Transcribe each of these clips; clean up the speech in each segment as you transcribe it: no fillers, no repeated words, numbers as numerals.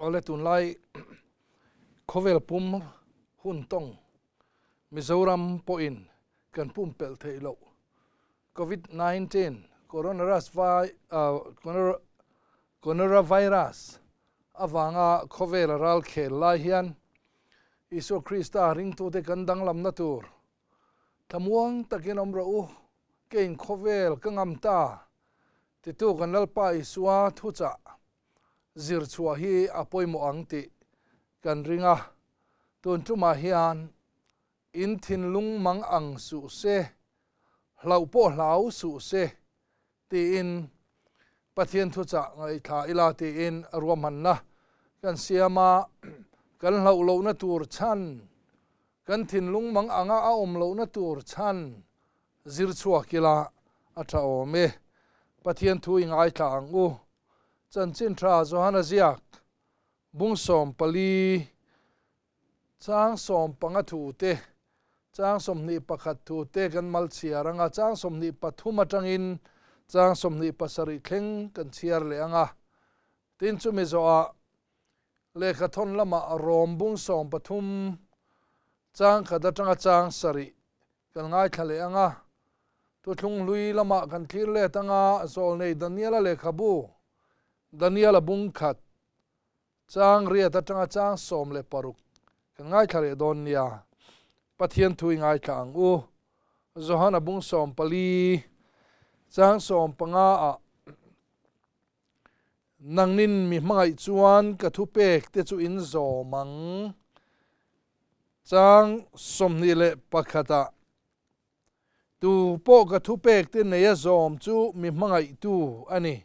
Awle tunlai khawvel pum hun tawng Mizoram pawhin kan pumpelh theih loh Covid 19 Coronavirus avanga khawvel a ral khel lai hian Isua Krista ringtute kan danglamna tur Thlamuang takin awm rawh u, keiin khawvel ka ngam ta, titu kan Lalpa Isua thuchah zir chhuah hi a pawimawh ang tih kan ring a. Tun tumah hian in thinlung mang ang suh se, hlauh pawh hlau suh se tiin Pathian thuchah ngaihthla ila tiin ruahmanna kan siam a, kan hlauh lohna tur chhan, kan thinlung mang anga a awm lohna tur chhan zir chhuak ila a tha awm e. Pathian thu i ngaithla ang u. Chanchin tha Johana ziak bung 14 Chang 15 thu te, chang 21 thu te kan mal chhiar anga, chang 23 atangin chang 27 thleng kan chhiar leh anga. Tin chumi zawhah lehkhathawn lamah Rom bung 13 chang khat atanga chang 7 kan ngaithla leh anga. Thuthlung hlui lamah kan thlir let anga, Zawlnei Daniela lehkhabu, Daniela bung khat, Chang riat atanga chang 16 kan ngaithla leh dawn nia. Pathian thu i ngaithla ang u. Johana bung 14 chang 15 ah Nangnin mi hmangaih chuan ka thupek te chu in zawm ang. Chang 21 ah Tu pawh ka thupek te nei a zawm chu mi hmangaihtu a ni.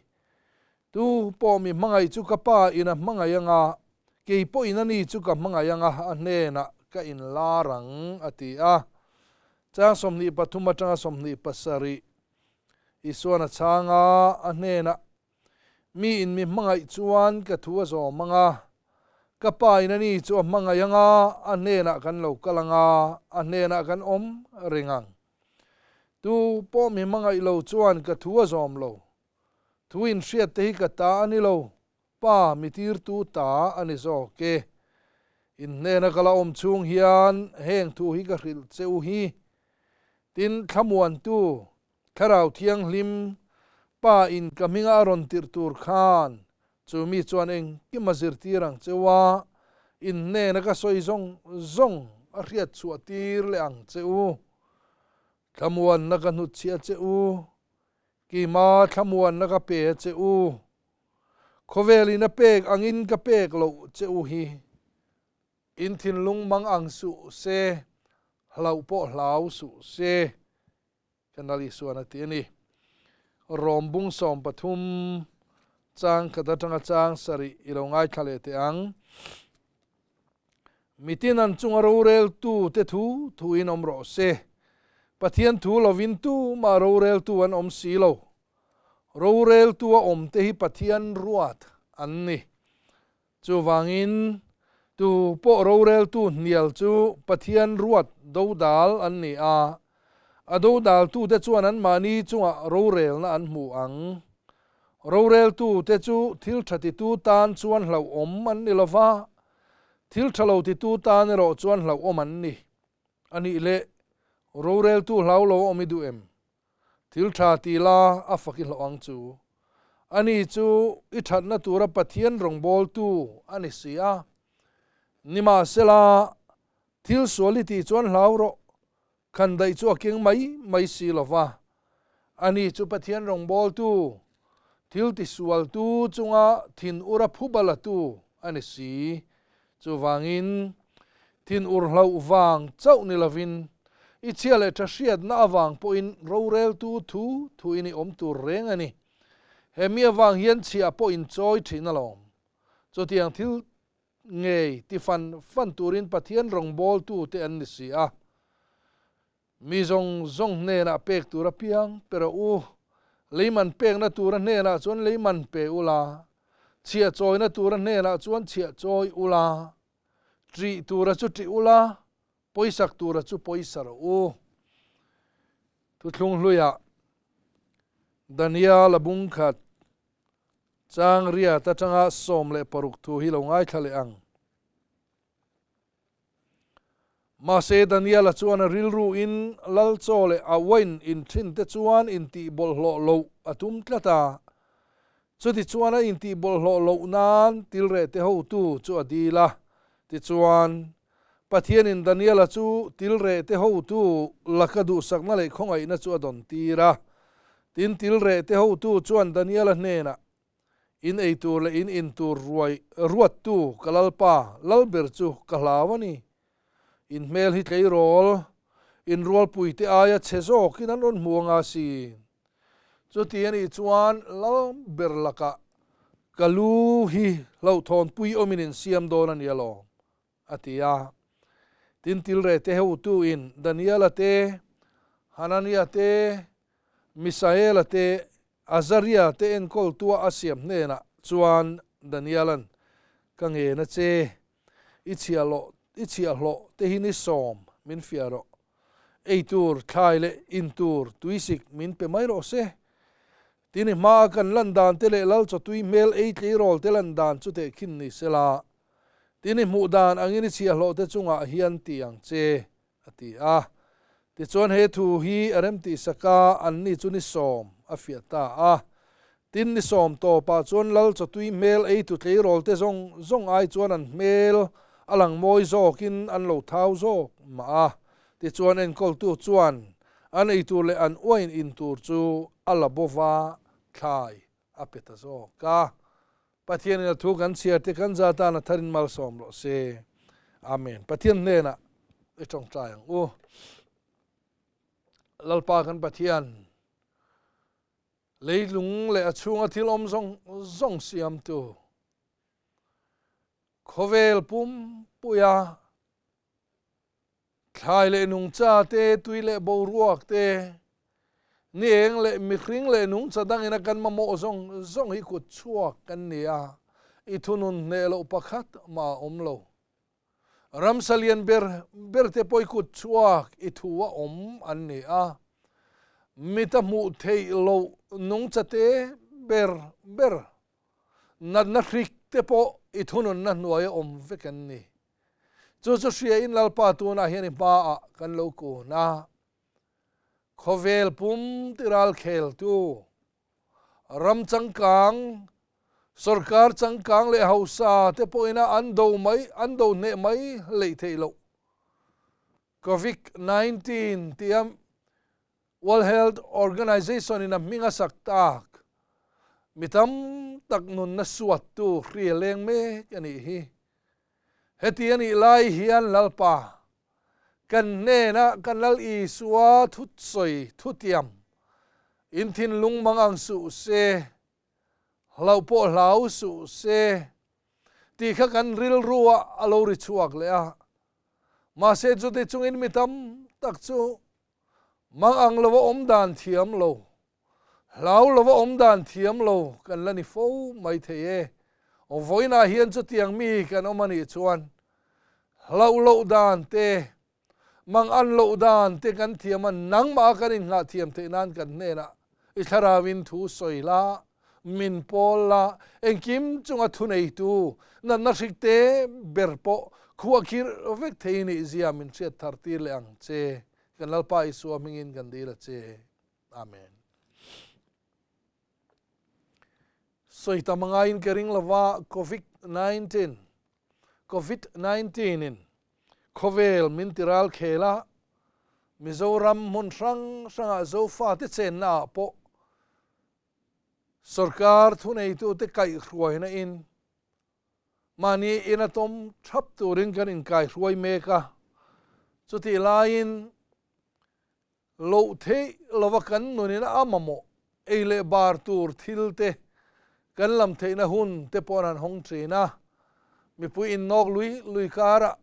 Tu pawh mi hmangaih chu ka Pa in a hmangaih anga, kei pawhin ani chu ka hmangaih anga a hnenah ka inlar ang, a ti a. Chang 23 atanga 27 Isuan a chhang a, a hnenah, Mi in mi hmangaih chuan ka thu a zawm ang a, ka pa in ani chu a hmangaih ang a, a hnenah kan lo kal ang a, a hnenah kan awm reng ang. Tu pawh mi hmangaih lo chuan ka thu a zawm lo. Thu in hriat te hi ka ta a ni lo, Pa mi tirtu ta a ni zawk e. In hnena ka la awm chhung hian heng thu hi ka hrilh che u hi. Tin, thlamuantu Thlarau Thianghlim, Pa in ka hminga a rawn tirh tur khan chu mi chuan engkim a zirtir ang cheu a, in hnena ka sawi zawng zawng a hriat chhuah tir leh ang che u. Thlamuanna ka hnutchhiah che u, keima thlamuanna ka pe a che u. Khawvelin a pek angin ka pek loh che u hi. In thinlung mang ang suh se, hlauh pawh hlau suh se. Kanal Isuan a ti a ni. Rom bung 13 chang khat atanga chang 7 i lo ngaithla leh teh ang. Mitin an chunga roreltu te thu thuin awm rawh se. Pathian thu lovin tumah roreltu an awm si lo. Roreltu a awm te hi Pathian ruat an ni. Chuvangin, tu pawh roreltu hnial chu Pathian ruat dodal an ni a, a dodaltute chuan anmahni chungah rorelna an hmu ang. Roreltute chu thil tha titu tan chuan hlauhawm an ni lo va, thil tha lo titu tan erawh chuan hlauhawm an ni. A nih leh, roreltu hlau lo a awm i duh em? Thil tha ti la a fak i hlawh ang chu. Ani chu i thatna tura Pathian rawngbawltu a ni si a. Nimahsela, thil sual i tih chuan hlau rawh, khan daih chu a keng mai mai si lo va. Ani chu Pathian rawngbawltu, thil tisualtu chunga thin ura phu balatu a ni si. Chuvangin, thin ur hlauh vang chauh ni lovin, i chhia leh tha hriatna avang pawhin roreltu thu thuin i awm tur reng a ni. He mi avang hian chhiah pawh in chawi thin alawm. Chutiang thil ngei ti fan fan turin Pathian rawngbawltute an ni si a. Mi zawng zawng hnenah pek tur a piang pe rawh u. Leiman pekna tura hnenah chuan leiman pe u la, chhiah chawina tura hnenah chuan chhiah chawi u la, ṭih tura chu ṭih u la, pawisak tura chu pawisa rawh u. Thuthlung hluiah Daniel a bung khat. Chang riat atanga 16 thu hi lo ngaithla leh ang. Mahse Daniela chuan a rilru in lal chaw leh a wine in thin te chuan intih bawlhhlawh loh a tum tlat a. Chuti chuan a intih bawlhhlawh loh nan tilreh te hotu chu a dil a. Tichuan, Pathianin Daniela chu tilreh te hotu laka duhsakna leh khawngaihna chu a dawn tir a. Tin, tilreh te hotu chuan Daniela hnenah, In ei tur leh in in tur ruai ruattu ka Lalpa, Lalber chu ka hlau a ni. In hmel hi tleirawl, in rualpuite aia chhe zawkin an rawn hmu anga si. Chuti a nih chuan Lalber lakah ka lu hi hlauhthawnpui awmin in siam dawn a ni alawm, a ti a. Tin, tilrete hotuin Daniela te, Hanania te, Misaela te, Azaria te enkawltua a siam hnenah chuan Daniela'n, Ka ngen a che, i chhiahhlawh i chhiahhlawh te hi ni sawm min fiah rawh. Ei tur, thlai leh in tur tuisik min pe mai rawh se. Tin, i hmaa kan lan dan te leh lal chawtui hmel ei tleirawl te lan dan chu tehkhin ni sela. Tin, i hmuh dan angin i chhiahhlawh te chungah hian ti ang che, a ti a. Tichuan he thu hi a remtihsak a, anni chu ni sawm a fiah ta a. Tin, ni sawm tawpah chuan lal chawtui hmel eitu tleirawl te zawng zawng ai chuan an hmel a lang mawi zawkin an lo thau zawk mah a. Tichuan enkawltu chuan an eitur leh an uain in tur chu a la bova thlai a pe ta zawk a. Pathianin a thu kan chhiar te kan za tan a tharin malsawm rawh se. Amen. Pathian hnenah i tawngtai ang u. Lalpa kan Pathian, leilung leh a chhunga thil awm zawng zawng siamtu, khawvel pumpuia Thlai leh nungcha te, tui leh boruak te, ni eng leh mihring leh nungcha dangin a kan mamawh zawng zawng hi kut chhuak kan ni a, i thunun hneh loh pakhat mah a awm lo. Ramsa lian ber ber te pawh i kut chhuak i thu a awm an ni a, mita hmuh theih loh nungcha te ber ber natna hrik te pawh i thununna hnuaia awm vek an ni. Chu chu hriain Lalpa tunah hian i hmaah kan lo kun a, khawvel pum tiral kheltu, ram changkang, sorkar changkang leh hausa te pawhina an do mai, an do hneh mai hleih theih loh. Covid 19 tia World Health Organization in a hming a sak tak, mi tam tak nunna suattu hria leng mek a nih hi. Heti a nih lai hian Lalpa, kan hnena kan Lal Isua thutsawi thutiam in thinlung mang ang suh se, hlauh pawh hlau suh se tih kha kan rilruah a lo ri chhuak leh a. Mahse chuti chungin mi tam tak chu Mang ang lova awm dan thiam lo, hlau lova awm dan thiam lo kan la ni fo mai thei e. Vawiinah hian chutiang mi kan awm a nih chuan hlauh loh dan te, mang an loh dan te kan thiam a, nangmah kan inngah thiam theih nan kan hnenah i thlarauin thu sawi la, min pawl la, engkim chunga thuneitu natna hrikte ber pawh khuahkhirh vek thei nih zia min hriat thar tir leh ang che. Kan Lalpa Isua hmingin kan dil a che. Amen. Sawi tam angaiin ka ring lova Covid 19 Covid 19 in khawvel min ti ral khel a, Mizoram hmun hrang hrangah Zofate chenna ah pawh sorkar thuneitute kaihhruaina in Mahni ina tawm thap turin kan inkaihruai mek a, chutih laiin loh theih lova kan nunin a mamawh ei leh bar tur thil te kan lam theihna hun te pawh an han hawng thin a, mipui innawk lui lui karah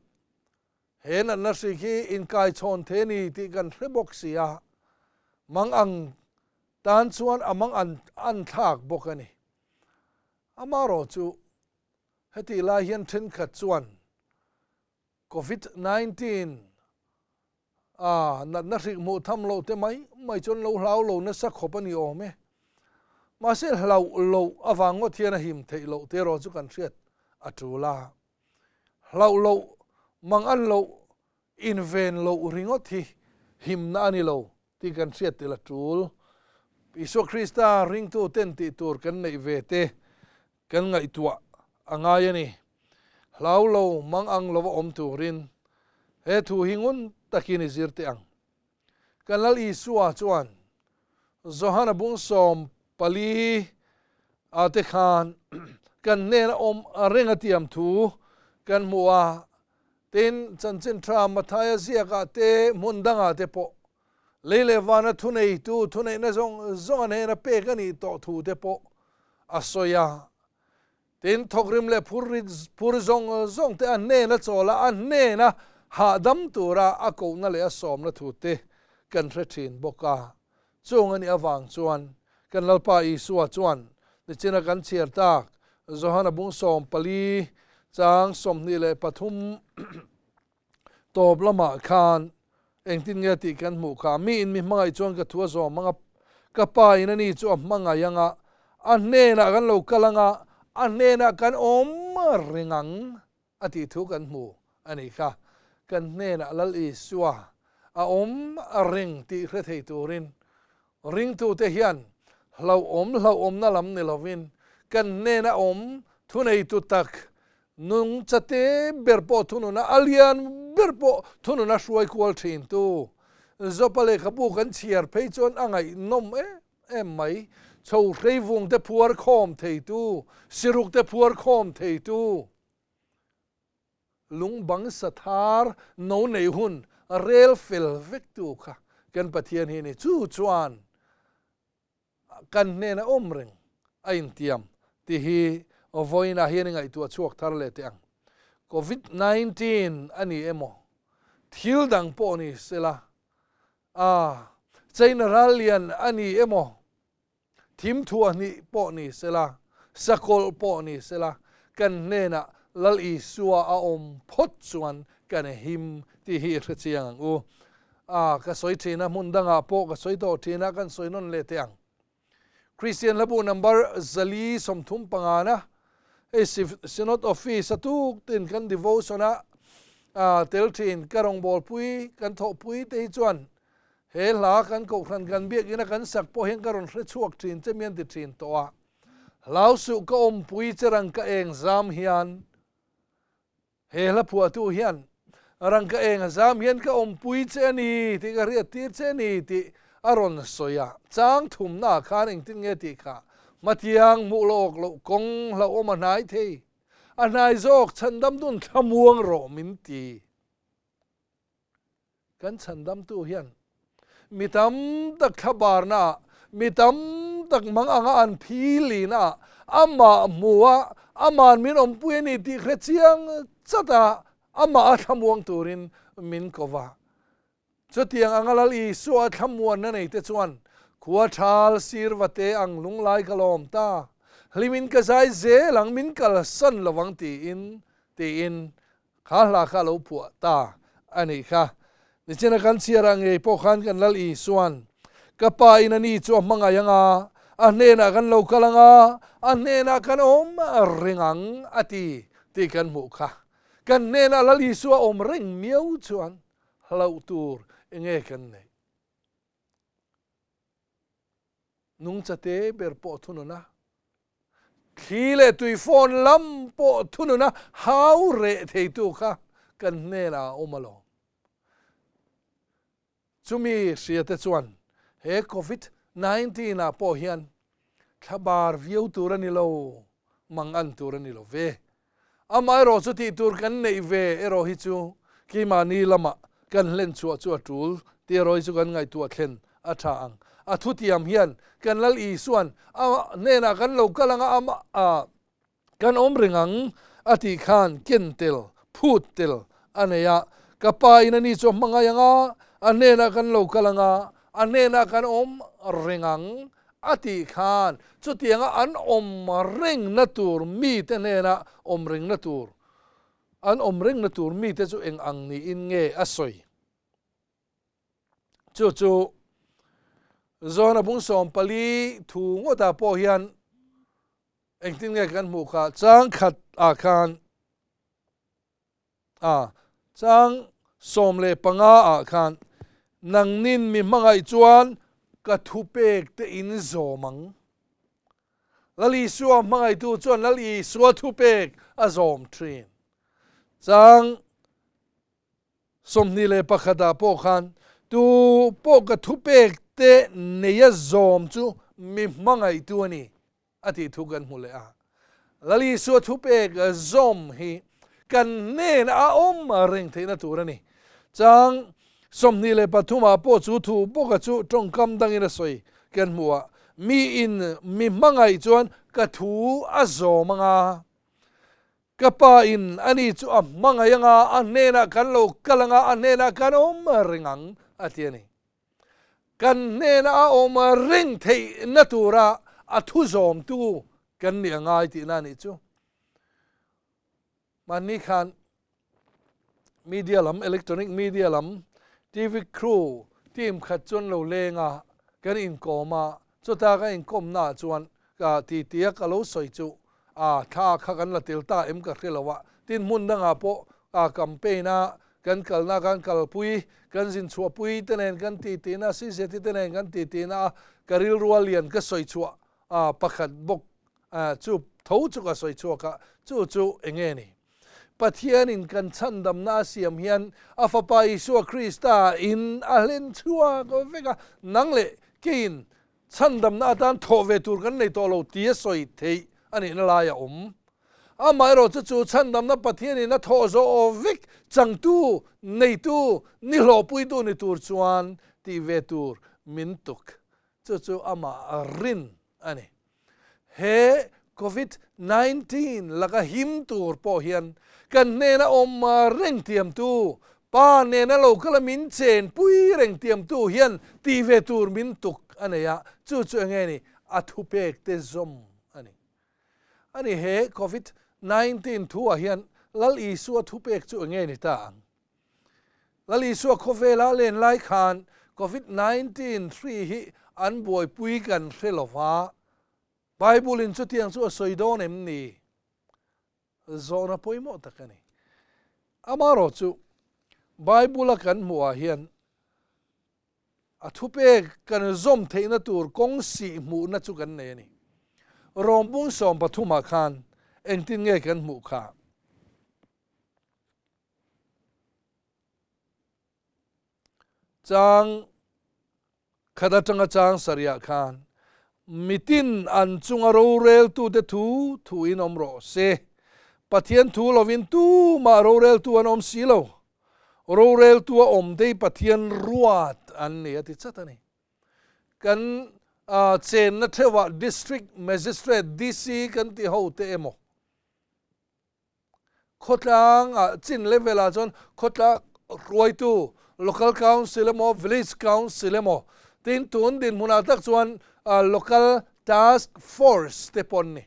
he natna hrik hi inkaichhawn thei a ni tih kan hre bawk si a, mang ang tan chuan a mang an an thlak bawk a ni. Amarawh chu hetih lai hian thenkhat chuan Covid 19 a natna hrik hmuh tham loh te mai mai chuan lo hlau lo nasa khawp a ni awm e. Mahse hlauh loh avang ngawt hian a him theih loh te erawh chu kan hriat a tul a. Hlauh loh, mang an loh, inven loh ringawt hi himna a ni lo tih kan hriat tel a tul. Isua Krista ringtu ten tih tur kan neih ve te kan ngaihtuah a ngai a ni. Hlau lo, mang ang lova awm turin he thu hi ngun takin i zir teh ang. Kan Lal Isua chuan Johana bung 14 ah te khan kan hnena awm reng a tiam thu kan hmu a, tin chanchin tha Mathaia ziakah te hmun dangah te pawh lei leh vana thuneitu thuneihna zawng zawng a hnena pek a nih tawh thu te pawh a sawi a. Tin, thawkrim leh phur zawng zawng te a hnena chawl a, a hnena hahdam tura a kohna leh a sawmna thu te kan hre thin bawk a. Chung a nih avang chuan kan Lalpa Isua chuan nichina kan chhiar tak Johana bung 14 chang 23 tawp lamah khan engtin nge tih kan hmuh kha? Mi in mi hmangaih chuan ka thu a zawm ang a, ka pa in ani chu a hmangaih ang a, a hnenah kan lo kal ang a, a hnenah kan awm reng ang a tih thu kan hmu a nih kha. Kan hnenah Lal Isua a awm reng tih hre thei turin ringtute hian hlauhawm hlauhawmna lam ni lovin kan hnena awm thuneitu tak Nungchate ber pawh thununa, a lian ber pawh thununa hruai kual thin tu. Zopa lehkhabu kan chhiar phei chuan a ngaihnawm em em mai. Chho hreivung te phuar khawm thei tu, siruk te phuar khawm thei tu, lungbang sathar no nei hun rel fel vek tu kha kan Pathian hi a ni. Chu chuan Kan hnena awm reng a intiam tih hi vawiinah hian i ngaihtuah chhuak thar leh teh ang. Covid 19 a ni emaw, thil dang pawh ni sela, a China ral lian a ni emaw, thim thuah hnih pawh ni sela, sakawlh pawh ni sela, kan hnenah Lal Isua a awm phawt chuan kan him tih hi i hrechiang ang u. A, ka sawi thin a, hmun dangah pawh ka sawi tawh thin a, kan sawi nawn leh teh ang. Kristian hlabu number 435 na, hei Synod Office a tuk tin kan devotion a tel thin, ka rawngbawlpui, kan thawhpui te hi chuan he hla kan kohhran kan biakina kan sak pawh hian ka rawn hre chhuak thin che mi an ti thin tawh a. Hlau suh ka awmpui che rang ka eng zam hian. He hla phuahtu hian, Rangka eng a zam hian ka awmpui che a ni tih ka hriattir che a ni tih a rawn sawi a. Chang thumnaah khan engtin nge tih kha hmatiang hmuh lawk loh kawng hlauhawm a hnai thei. A hnai zawk chhandam dun thlamuang rawh min ti. Kan chhandamtu hian mi tam tak thlabarnaah, mi tam tak mang anga an philinaah amah hmu a, ama'n min awmpui a ni tih hre chiang chat a, amah a thlamuang turin min ko va. Chutiang anga Lal Isua thlamuanna neite chuan khua thal sir vate ang lunglai ka lawm ta, hlimin ka zai zel ang, min kalsan lovang tiin, tiin Kha hla kha a lo phuah ta a nih kha. Nichina kan chhiarah ngei pawh khan kan Lal Isua'n, Ka pa in a ni chu a hmangaih ang a, a hnenah kan lo kal ang a, a hnenah kan awm reng ang a ti tih kan hmuh kha. Kan hnenah Lal Isua awm reng miau chuan hlauh tur enge kan neih? Nungchate ber pawh thunun a, thli leh tui fawn lam pawh thunun a hau reh theitu kha kan hnenah a awm alawm. Chumi hriate chuan he Covid 19 ah pawh hian thlabar viau tur a ni lo, mang an tur a ni lo ve. Amaherawh chu tih tur kan neih ve erawh hi chu keimahni lamah kan hlen chhuah chu a tul tih erawh hi chu kan ngaihtuah thlen a tha ang. A thutiam hian kan Lal Isua'n a hnenah kan lo kal anga amah kan awm reng ang a tih khan ken tel, phut tel a nei a. Ka pa in ani chu a hmangaih anga a hnenah kan lo kal anga a hnenah kan awm reng ang A tih khan chutianga an awm rengna tur mite hnena awm rengna tur, an awm rengna tur mite chu eng ang niin nge a sawi? Chu chu Johana bung 14 thu ngawtah pawh hian engtin nge kan hmuh kha chang khat ah khan a chang 15 ah khan nangnin mi hmangaih chuan ka thupek te in zawm ang. Lal Isua hmangaihtu chuan Lal Isua thupek a zawm thin. Chang 21 ah pawh khan tu pawh ka thupek te neia zawm chu mi hmangaihtu a ni a tih thu kan hmu leh a. Lal Isua thupek zawm hi kan hnenah a awm reng theihna tur a ni. Chang 23 ah pawh chu thu bawka chu tawngkam dangin a sawi kan hmu a, Miin mi hmangaih chuan ka thu a zawm anga. Ka pa in ani chu a hmangaih anga a hnenah kan lo kal anga a hnenah kan awm reng ang a ti a ni. Kan hnenah a awm reng theihna tura a thu zawmtu kan nih a ngai tihna a nih chu. Mahni khan media lam, electronic media lam, TV crew team khat chuan lo leng a, kan inkawm a, chuta kan inkawmnaah chuan Ka ti tia ka lo sawi chu a thla kha kan la tel ta em ka hre lo a, tin hmun dangah pawh a campaign a kan kalna kan kalpui, kan zin chhuahpui te nen kan ti tihna, CZT te nen kan ti tihna a ka rilrua lian ka sawi chhuah a pakhat bawk chu tho chu ka sawi chhuak a, chu chu enge ni? Pathianin kan chhandamna a siam hian a Fapa Isua Krista in a hlen chhuak vek a, nang leh keiin Chhandamna atan thawh ve tur kan nei tawh lo tia sawi theih a nihna lai a awm. Amaherawh chu chu chhandamna Pathianin a thawh zawh aw vek changtu, neitu, ni hlawhpuitu ni tur chuan tih ve tur min tuk. Chu chu amah rin a ni. He Covid 19 laka him tur pawh hian kan hnena awm reng tiamtu, Pa nena lo kala min chenpui reng tiamtu hian tih ve tur min tuk a nei a, chu chu enge ni? A thupek te zawm a ni. A ni he Covid 19 thu ah hian Lal Isua thupek chu enge ni ta ang? Lal Isua khawvela len lai khan Covid 19 hri hi an buaipui kan hre lo va, Bible in chutiang chu a sawi dawn em ni? Zawhna pawimawh tak a ni. Amaherawh chu Bible a kan hmuh ah hian a thupek kan zawm theihna tur kawng sih hmuhna chu kan nei a ni. Rom bung 13 ah khan engtin nge kan hmuh kha? Chang khat atanga chang sarih khan mitin an chunga roreltute thu thuin awm rawh se. Pathian thu lovin tumah roreltu an awm si lo. Roreltu a awm te hi Pathian ruat an ni a ti chat a ni. Kan chenna theuhah District Magistrate, DC, kan ti ho te emaw? Khawtlang ah chin level ah chuan khawtlang hruaitu Local Council emaw Village Council emaw tin tun dinhmun ah tak chuan Local Task Force te pawh an ni.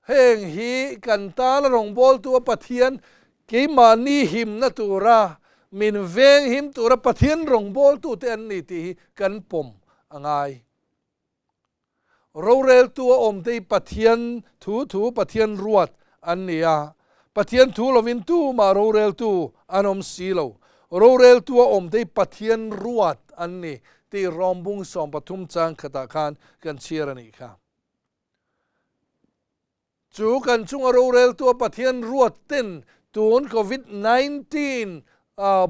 Heng hi kan tana rawngbawltu a Pathian keimahni himna tura min venghim tura Pathian rawngbawltu te an ni tih hi kan pawm a ngai. Roreltu a awm te hi Pathian thu thu Pathian ruat an ni a, Pathian thu lovin tumah roreltu an awm si lo. Roreltu a awm te hi Pathian ruat an ni tih Rawmbung 13 chang khatah khan kan chhiar a nih kha. Chu kan chunga roreltu a Pathian ruat ten tun Covid 19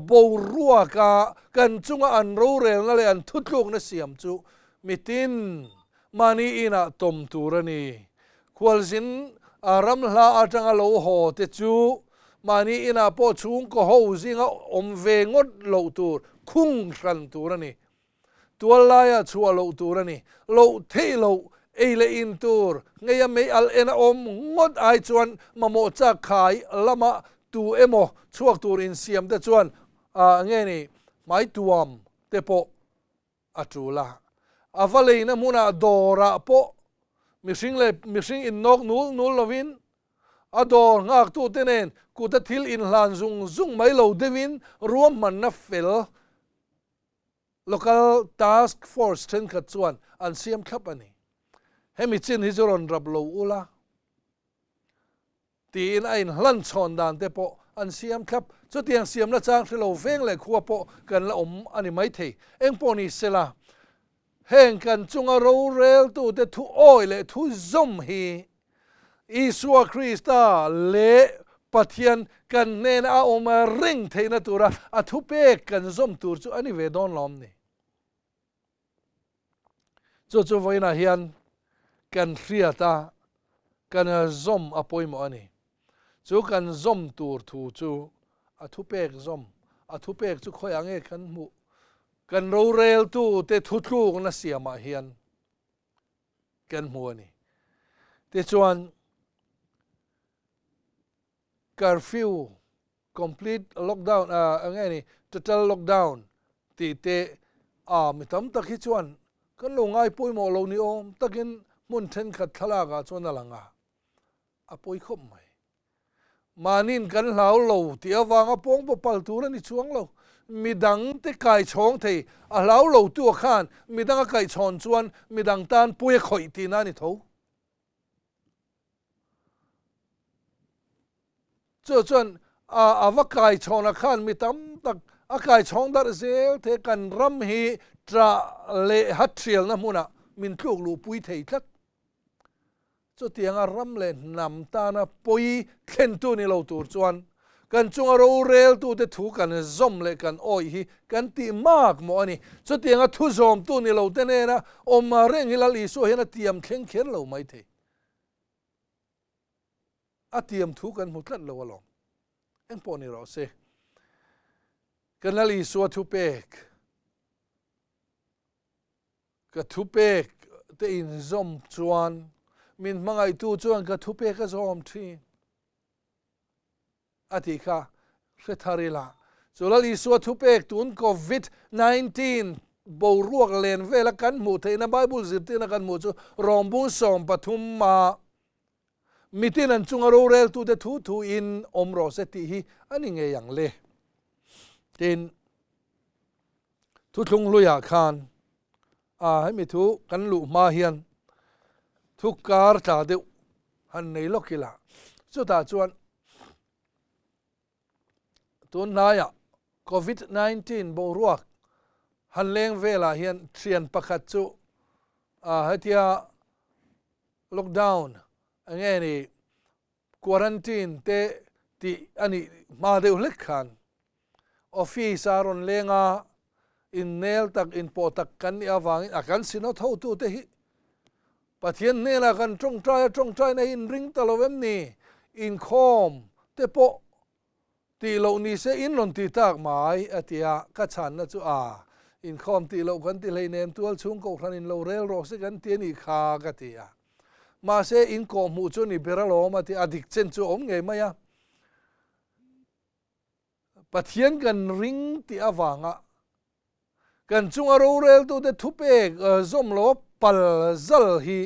boruaka kan chunga an rorelna leh an thutlukna siam chu mitin mahni inah tawm tur a ni. Khualzin ram hla atanga lo haw te chu mahni inah pawh chhungkaw ho zinga awm ve ngawt loh tur, khung hran tur a ni. Tual laiah chhuah loh tur a ni. Loh theih loh, ei leh in tur, ngeia mei al en a awm ngawt ai chuan mamawh chak khai lama tu emaw chhuak tur insiam te chuan nge ni hmai tuam te pawh a tul a. A va leina hmunah dawrah pawh mihring leh mihring innawk nul nul lovin A dawr nghaktute nen kuta thil inhlan zung zung mai lo deuhin ruahmanna fel. Local Task Force thenkhat chuan an siam thlap a ni. Hemi chin hi chu rawn rap lo ula tiin a inhlan chhawn dan te pawh an siam thlap. Chutiang siamna chang hre lo veng leh khua pawh kan la awm a ni maithei. Eng pawh ni sela, heng kan chunga roreltute thu awi leh thu zawm hi Isua Krista leh Pathian kan hnena a awm reng theihna tura a thupek kan zawm tur chu a ni ve dawn lawm ni? Chu chu vawiinah hian kan hriat a, kan zawm a pawimawh a ni. Chu kan zawm tur thu chu a thupek zawm, a thupek chu khawiah nge kan hmuh? Kan roreltute thutlukna siamah hian kan hmu a ni. Tichuan, curfew, complete lockdown, eng nge ni, total lockdown tih te a mi tam tak hi chuan kan lo ngai pawimawh lo ni awm takin hmun thenkhat thlalak ah chuan a lang a, a pawi khawp mai. Mahniin kan hlau lo tih avanga pawng pawh pal tur a ni chuang lo. Midang te kaichhawng thei a hlau lo tu a khan midang a kaihchhawn chuan midang tan pui a khawih tihna a ni tho. Chu chuan a va kaichhawn a khan mi tam tak a kaichhawng darh zel thei kan ram hi ṭah leh hathialna hmunah min tluk luhpui thei tlat. Chutianga ram leh hnam tana pawi thlentu ni lo tur chuan kan chunga roreltute thu kan zawm leh kan awih hi kan tih mak mawh a ni. Chutianga thu zawmtu ni lote nena awm reng hi Lal Isua hian a tiam thleng kher lo mai thei. A tiam thu kan hmu tlat lo alawm. Engpawh ni rawh se. Kan Lal Isua thupek. Ka thupek te inzawm chuan min hmangaihtu chuan ka thupek a zawm thin a tih kha hre thar ila. Chu Lal Isua thupek tun Covid 19 boruak len vela kan hmuh theihna Bible zirtirna kan hmuh chu rawngbung 13 a mitin an chunga roreltute thu thu in awm rawh se tih hi a ni ngei ang le. Tin. Thuthlung hluiah khan a hemi thu kan luh hma hian thu kar tla deuh han nei lawk ila, chutah chuan tun hnaiah Covid 19 boruak han leng velah hian thian pakhat chu hetia lockdown enge ni Quarantine te tih a nih hma deuh hlek khan office a rawn leng a, innel tak inpawh tak kan nih avangin a kan synod hotute hi Pathian hnenah kan tawngtai a, tawngtaina hi inring ta lo em ni? Inkhawm te pawh tih loh ni se in rawn ti tak mai a ti a, ka chhanna chu a, inkhawm tih loh kan ti hleinem tual chhung kohhran in lo rel rawh se kan ti a nih kha ka ti a. Mahse in kawh hmuh chu ni ber alawm a ti a, dik chen chu a awm ngei mai a. Pathian kan ring tih avanga kan chunga roreltute thupek zawm lo a pal zal hi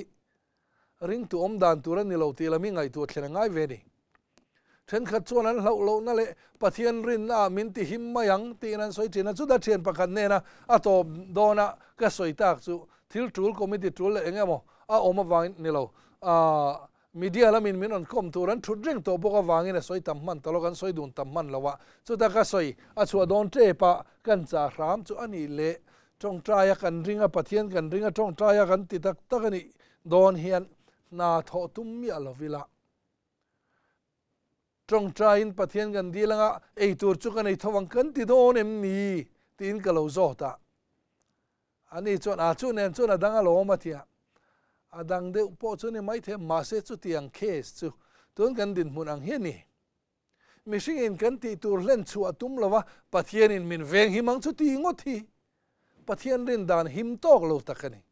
ringtu awm dan tur a ni lo tih lam hi ngaihtuah thlen a ngai ve a ni. Thenkhat chuan an hlauh lohna leh Pathian rinna ah min ti him mai ang tiin an sawi thin a, chuta thian pakhat hnena a tawp dawna ka sawi tak chu thil tul committee tul leh eng emaw a awm avangin ni lo, media lamin min rawn kawm tur an thut reng tawh bawk avangin a sawi tam hman ta lo, kan sawi dun tam hman lo a, chuta ka sawi a chhuah dawn tep a kan chah hram chu a nih leh tawngtaia kan ring a, Pathian kan ring a tawngtaia kan ti tak tak a nih dawn hian hna thawh tum miah lo ila. Tawngtaiin Pathian kan dil anga ei tur chu ka nei tho ang kan ti dawn em ni? tiin ka lo zawt a. Ani chuan, A chu nen chuan a dang alawm a ti a. A dang deuh pawh chu ni maithei, mahse chutiang case chu tun kan dinhmun ang hi a ni. Mihringin kan tih tur hlen chhuah tum lova Pathianin min veng him ang chu ti ngawt hi Pathian rin dan him tawk lo tak a ni.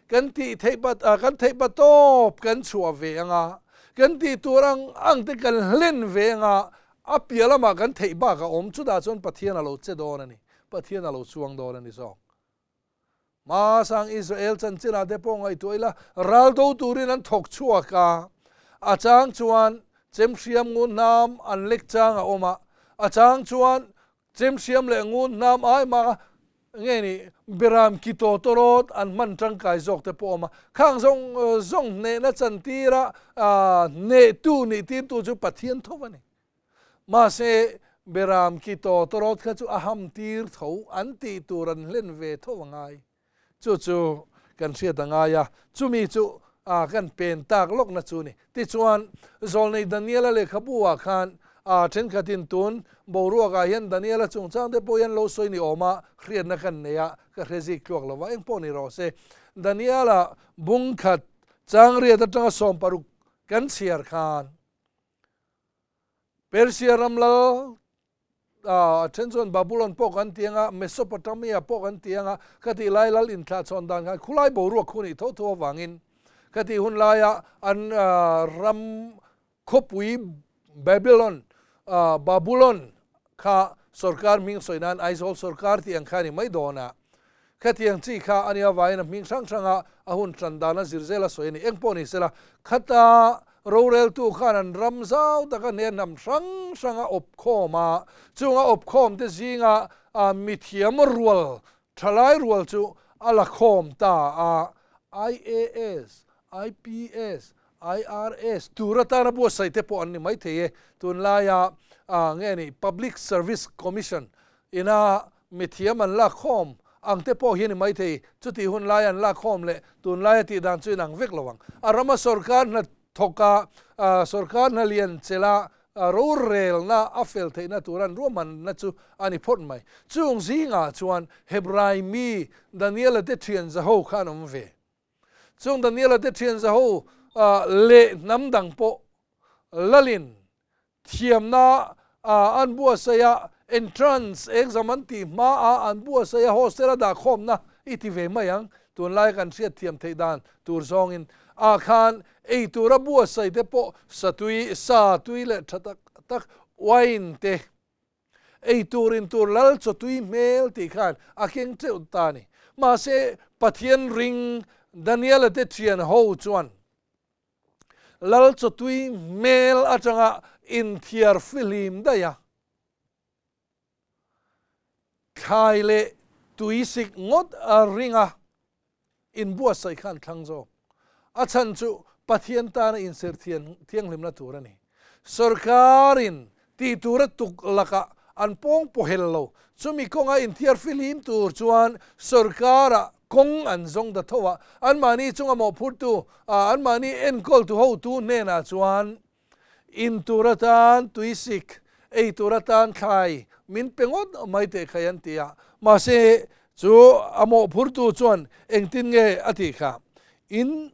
Kan tih theih pat a, kan theih pa tawp kan chhuah ve anga, kan tih tur ang ang te kan hlen ve anga, a piah lamah kan theih bak a awm, chutah chuan Pathian a lo che dawn a ni, Pathian a lo chuang dawn a ni zawk. Hmasang Israel chanchinah te pawh ngaihtuah ila, ral do turin an thawk chhuak a, a chang chuan chemhriam ngun hnam an lek chang a awm a, a chang chuan chemhriam leh ngun hnam ai mah a. Nge ni, Beram ki tawtawrawt an hman tangkai zawk te pawh a awm a. Khang zawng zawng hnehna chantira hnehtu nih tirtu chu Pathian tho a ni. Mahse, Beram ki tawtawrawt kha chu a ham tir tho, an tih tur an hlen ve tho a ngai. Chu chu kan hriat a ngai a, chumi chu kan pen tak lawkna chu ni. Tichuan, Zawlnei Daniela lehkhabu ah khan thenkhatin tun boruakah hian Daniela chungchang te pawh hian lo sawi ni awm a, hriatna kan nei a, ka hre zik tluak lo va, eng pawh ni rawh se. Daniela bungkhat changriat atanga 16 kan chhiar khan Persia ram lal a then chuan Babulon pawh kan ti anga, Mesopotamia pawh kan ti anga, ka tih lai lal inthlahchhawn dan khan khulai boruak khu nih tho tho avangin ka tih hun laia an ram khawpui Babylon, Babulon kha sorkar hming sawi nan Aizawl sorkar tih ang kha a ni mai dawn a. Khatiang chi kha a nia vaiin a hming hrang hranga a hun tan dana zir zela sawi a ni. Eng pawh ni sela, khata roreltu khan an ram zau taka hne hnam hrang hranga awp khawm a, chunga awp khawm te zinga mithiam rual, thalai rual chu a la khawm ta a. IAS, IPS, IRS tur atana buatsaih te pawh an ni maithei e. Tunlaia nge ni Public Service Commission ina Mithiam an lak khawm ang te pawh hi a ni maithei, chutih hun lai an lak khawm leh tunlaia tih dan chu inang vek lo ang. A rama sorkar hna thawka sorkar hna lian chela rorelna a fel theihna tur an ruahmanna chu a ni phawt mai. Chung zingah chuan Hebrai mi Daniela te thian zaho kha an awm ve. Chung Daniela te thian zaho leh hnam dang pawh lalin Thiamna an buatsaih a, entrance exam an tih hma a an buatsaih a, hostel a dah khawmna i ti ve mai ang, tunlai kan hriat thiam theih dan tur zawngin ah khan ei tura buatsaih te pawh satui, sa tui leh tha tak tak, wine te, ei tur in tur lal chaw tui hmel tih khan a keng teuh ta a ni. Mahse Pathian ring Daniela te thian ho chuan Lal chawtui hmel atanga inthiar fihlim daih a, thlai leh tuisik ngawt a ring a, inbuatsaih khan thlang zawk. A chhan chu Pathian tana inserh thianghlimna tur a ni. Sorkarin tih tura tuk lakah an pawng pawhel lo. Chumi kawnga inthiar fihlim tur chuan sorkarah kawng an zawng ta tho a, anmahni chunga mawhphurtu, anmahni enkawltu hotu hnenah chuan in tur atan tuisik, ei tur atan thlai min pe ngawt mai teh khai an ti a. Mahse, chu a mawhphurtu chuan engtin nge a tih kha? In.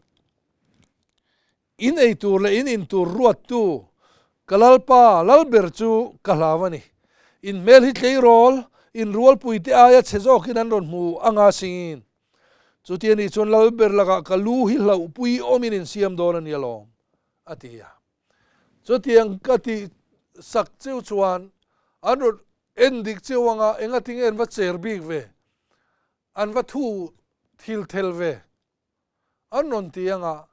In ei tur leh in in tur ruattu ka Lalpa, Lalber chu ka hlau a ni. In hmel hi tleirawl, in rualpuite aia chhe zawkin an rawn hmu anga singin. Chuti a nih chuan Lalber lakah ka lu hi hlauhpui awmin in siam dawn a ni alawm, a ti a. Chutiang ka tih sak cheu chuan an rawn en dik cheu anga engatinge an va cher bik ve, an va thu thil thel ve. An rawn ti anga,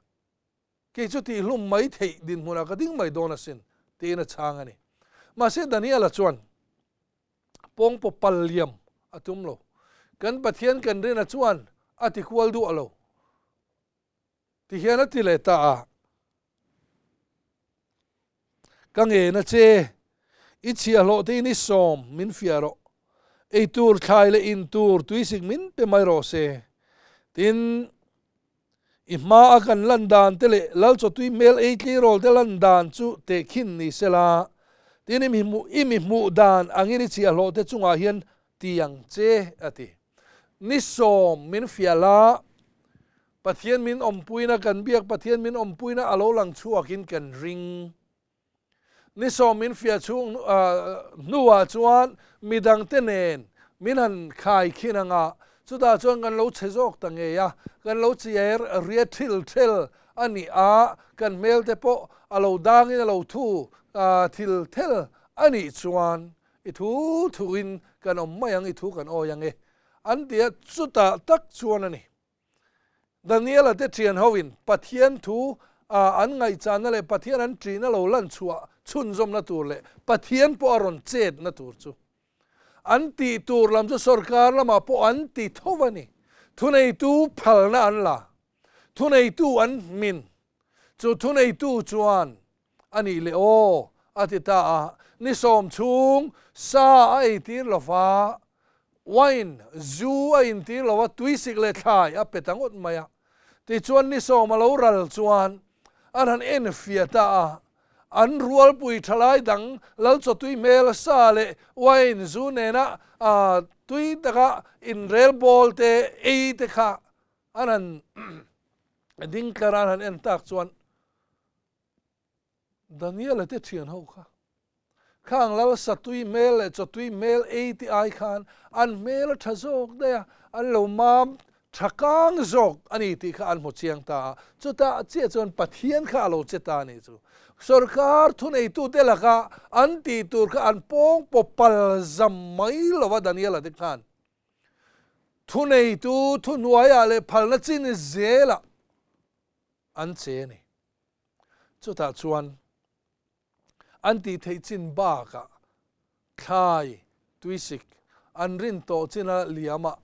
Kei chu tihhlum mai theih dinhmunah ka ding mai dawn asin, tiin a chhang a ni. Mahse Daniela chuan pawngpaw pal liam a tum lo. Kan Pathian kan rina chuan a ti kual duah lo, ti hian a ti leh ta a. Ka ngen a che, i chhiahhlawh te in i sawm min fiah rawh, ei tur thlai leh in tur tuisik min pe mai rawh se. Tin, i hma a kan lan dan te leh Lalchawtui hmel ei tleirawl te lan dan chu tehkhin ni sela, tin i mi hmuh dan angin i chhiahhlawh te chungah hian ti ang che, a ti. Ni sawm min fiah la, Pathian min awmpuina kan biak Pathian min awmpuina a lo lang chhuakin kan ring. Ni sawm min fiah chhung hnuah chuan midangte nen min han khai khin ang a, chutah chuan kan lo chhe zawk ta ngei a, kan lo chiar riat thil thel a ni a, kan hmelte pawh a lo dangin a lo thu thil thel a nih chuan i thu thuin kan awm mai ang, i thu kan awi ang e an ti a, chutah tak chuan a ni. Daniela te thian hoin Pathian thu an ngaihchanna leh Pathian an ṭihna lo lan chhuah chhunzawmna tur leh Pathian pawh a rawn chetna tur chu. An tih tur lam chu sorkar lamah pawh an ti tho a ni. Thuneitu phalna an la. Thuneitu an hmin. Chu thuneitu chuan a nih leh aw a ti ta a. Ni sawm chhung sa a eitir lo va, wine, zu a intir lo va, tuisik leh thlai a pe ta ngawt mai a. Tichuan ni sawm a lo ral chuan an han enfiah ta a. An rualpui thalai dang Lalchawtui hmel sa leh wine zu nena tui taka inrelbawl te ei te kha an han ding tlar a, an han en tak chuan Daniel-a te thian ho kha khang lal satui hmel leh chawtui hmel ei te ai khan an hmel a tha zawk daih a, an lo mam tha kang zawk a ni tih kha an hmu chiang ta a. Chutah chiah chuan Pathian kha a lo che ta a nih chu. Sorkar thuneitute laka an tih tur kha an pawng pawp pal zam mai lo a Daniel-a te khan. Thuneitu thuhnuaiah leh phalna chin zelah an che a ni. Chutah chuan an tih theih chin bakah thlai, tuisik an rin tawh china liamah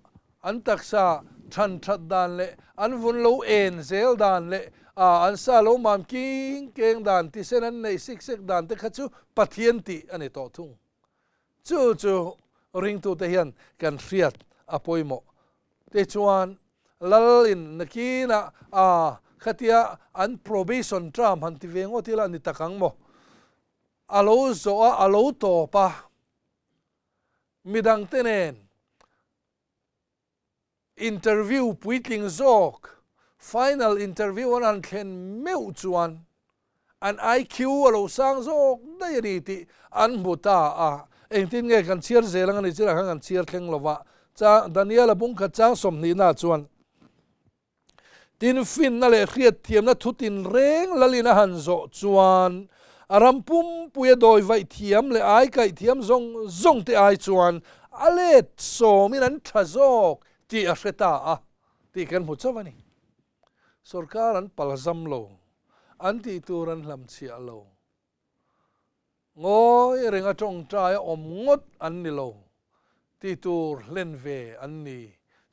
an taksa than that dan leh an vun lo en zel dan leh an sa lo mam king keng dan tisen an neih sik sek dan te kha chu Pathian tih a ni tawh thung. Chu chu ringtute hian kan hriat a pawimawh. Tichuan, Lalin nakinah a khatia an probation term han ti ve ngawt ila ni tak ang maw? A lo zawh a, a lo tawp a, midangte nen interview puitling zawk, final interview an han thlen meuh chuan an IQ a lo sang zawk daih a ni tih an hmu ta a. Engtin nge kan chhiar zel ang a ni chinah khan kan chhiar thleng lo va. Chang Daniel-a bungkhat chang sawmhnihna chuan, Tin finna leh hriatthiamna thu tinreng lalin a han zawh chuan a ram pumpuia dawi vaih thiam leh ai kaih thiam zawng zawng te ai chuan a let sawmin an tha zawk tih a hre ta a tih kan hmu chauh a ni. Sorkar an palzam lo, an tih tur an hlamchhiah lo. Ngawi renga tawngtai a awm ngawt an ni lo, tih tur hlen ve an ni.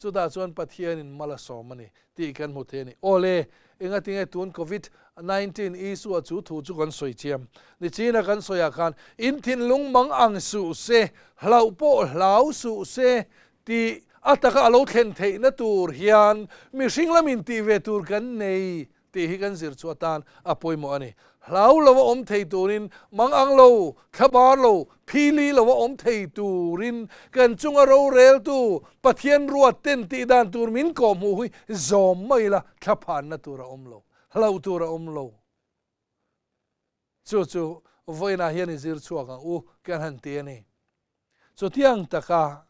Chutah chuan Pathianin mal a sawm a ni tih kan hmu thei a ni. Awle, engatinge tun Covid 19 issue-ah chu thu chu kan sawi chiam? Nichina kan sawiah khan, in thinlung mang ang suh se, hlauh pawh hlau suh se tih a taka a lo thlen theihna tur hian mihring lamin tih ve tur kan nei tih hi kan zir chu atan a pawimawh a ni. Hlau lova awm thei turin, mang ang lo, thlabar lo, phili lova awm thei turin kan chunga roreltu Pathian ruat ten tih dan tur min kawhhmuh hi zawm mai ila thlaphanna tur a awm lo, hlauh tur a awm lo. Chu chu vawiinah hian i zir chhuak ang u kan han ti a ni. Chutiang taka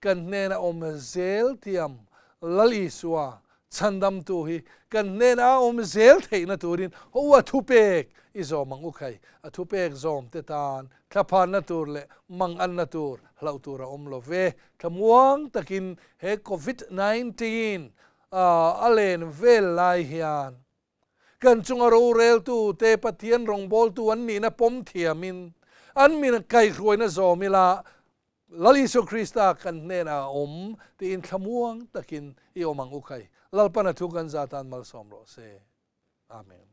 kan hnena awm zel thiam Lal Isua chhandamtu hi kan hnena a awm zel theihna turin haw a thupek i zawm ang u khai. A thupek zawm te tan thlaphanna tur leh manganna tur hlauh tur a awm lo ve. Thlamuang takin he Covid 19 a len vel lai hian Kan chunga roreltu te Pathian rawngbawltu an nihna pawm thiamin an min kaihruaina zawm ila Lal Isua Krista kan hnenah a awm tiin thlamuang takin i awm ang u khai. Lalpan a thu kan za tan malsawm rawh se. Amen.